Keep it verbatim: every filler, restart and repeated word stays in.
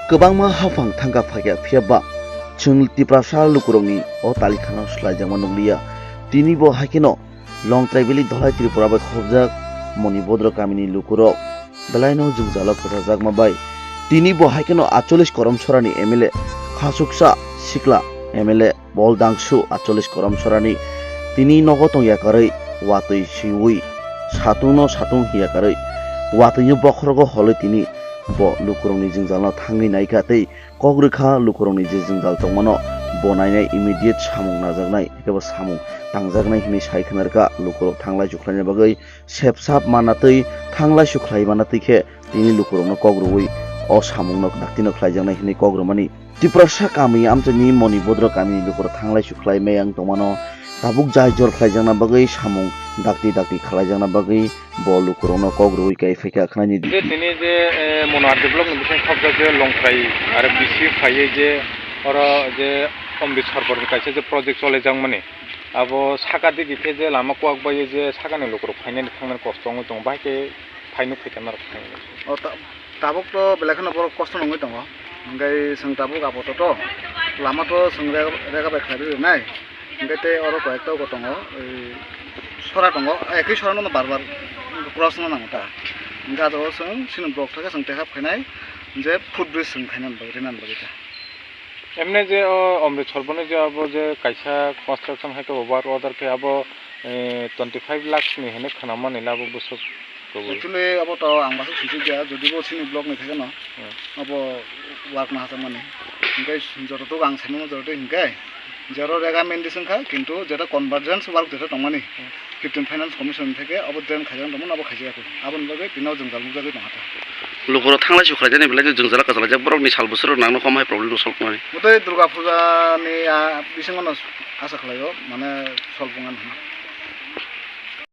Kwbangma haphang thangka phaikha, phiya ba chwng Tiprasa lukurokni o talikhano swlaijakma nukliya. Tini bo haikheno Longtrai Valley Dholai Tripura bai khobjak Monibodro kamini lukurok belaino jwngjalo kwchajakma bai tini bo haikheno acholis Korom Sorani M L A, khasuksa sikla M L A Bol Dangsu acholis Korom Sorani tini nogo tong yakarwi watwi swiwi satungno satung hiyakarwi watwino bokhorogo holwi tini bo lukurokni jwngjalno thangwi naikha tei kok rwkha lukurokni je jwngjal tongmano bo nainai immediate samung najaknai, hwnkhe bo samung tangjaknai hinwi sai khna rwkha. Lukurok thanglai chukhlaina bagwi sepsap manatwi thanglai chukhlai manatwi khe tini lukurokno kok rwui o samungno daktino khlaijaknai hinwi kok rwmani. Tiprasa kami amchaini Monibodro kamini lukurok thanglai chukhlai meyang tongmano tabuk jai jor khlaijakna bagwi samung dakti dakti khlaijakna bagwi bo lukurokno kok rwui kai phaikha khnaini di. Je tini je, eh, Mono R D block ni bising khobjak je Longtrai R B C phaiwi je oro je Omrit Sorbor ni kaisa je project cholijakmani, abo saka digi khe je lama kuak bai je sakani lukurok phainani thangnani kosto wngwi tongo, bahai khe phainuk phaikha norok phainani. O ta-, tabuk to belai kheno borok kosto nungwi tongo, hwnkhe chwng tabuk apato to lama to chwng rega, rega bai khlai rwnai. Hingke tei oro koyekta bo tongo, oi, sora tongo, ekhi sora no bar bar cross wngna nango ta. Hingke ah jaga o chwng chini block thangkhe chwng tekhap khainai je footbridge chwng khainani bagwi, rinani bagwi ta. Emne je o Omrit Sorboni je abo je kaisa construction hai khe work order khe abo, eh, twenty five lakhs ni hinwi khwnamani le abo bwswk. Kubui. Actually, abo to ang bwswk sijik ya, jodi bo chini block ni theke no, Hmm. abo work no hachakmani. Hingke joto to ang saimano joto hingke, jero rega mendis wngkha, kintu jeta convergence work jeta tongmani, Hmm. fifteen Finance Commission theke abo drain khaijak tongmani, abo khaijak ya koi. Aboni bagwi tino jwngjal nukjagwi tongkha ta. Lukurok thanglai sukhlaijani belai khe jwngjala kwchalaijak, borokni sal bwswk rok nangno hom hai problem no solve wngnani. Bwtwi Durga Puja ni, ah, bisingo no asa khlaio, mane solve wngnani.